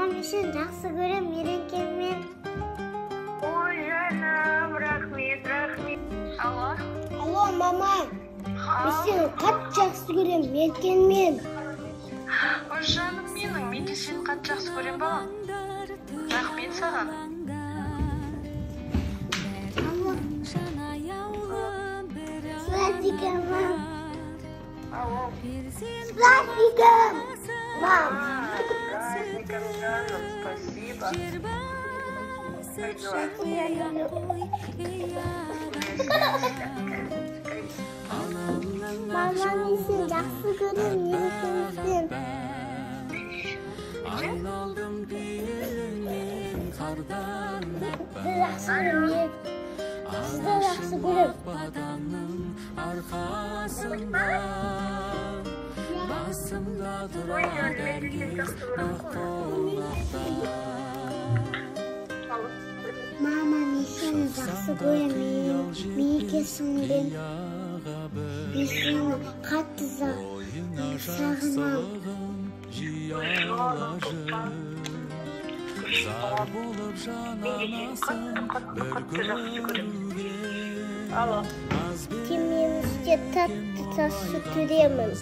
Мама, мен сені жақсы көрем, мерекеңмен. Ой, жаным, рахмет, рахмет. Алло. Алло, мама. Мен сені қатты жақсы көрем, мерекеңмен. Ой, жаным менің, мен де сені қатты жақсы көрем, балам. Рахмет саған. Алло. С праздником, мам. Алло. С праздником, мам. С праздником, жаным, спасибо. Как дела? Мама, мен сені жақсы көрем, мерекеңізбен. Айналдым пейіліңнен қардан Сізді жақсы көрем, сізді жақсы көрем. Батаңның арқасында басымда тұрады әркез ақ құлақта. Мама, мен сені жақсы көрем, мерекесіңмен. Мен сені қатты сағынамын. Зар болып жанасың бір көруге. Алло. Сен мені сүтке тәтті жақсы көремін.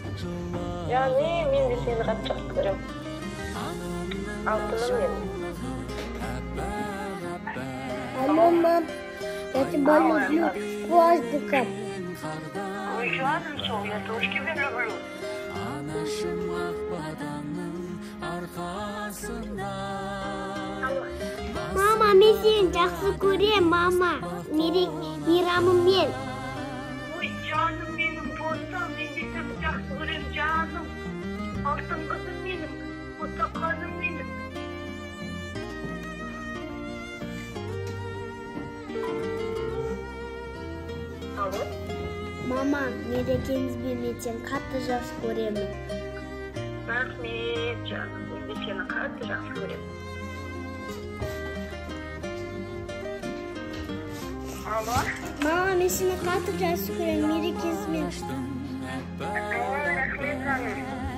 Яғни мен де сені қатты жақсы көрем. Алтыным менің. Алло, мам, я тебя люблю. С праздником. Ой, жаным сол, я тоже тебя люблю. Анашым ақ батаңның арқасында. Мама, мен сені жақсы көрем, мама. Мейрамыңмен. Ой, жаным менің, ботам, мен де сені жақсы көрем, жаным. Алтын қызым менің, ботақаным менің. Алло. Мама, мерекеңізбен, мен сені қатты жақсы көремін. Рахмет, жаным, мен де сені қатты жақсы көремін. Алло. Мама, мен сені қатты жақсы көремін, мерекеңізбен. Рахмет, жаным.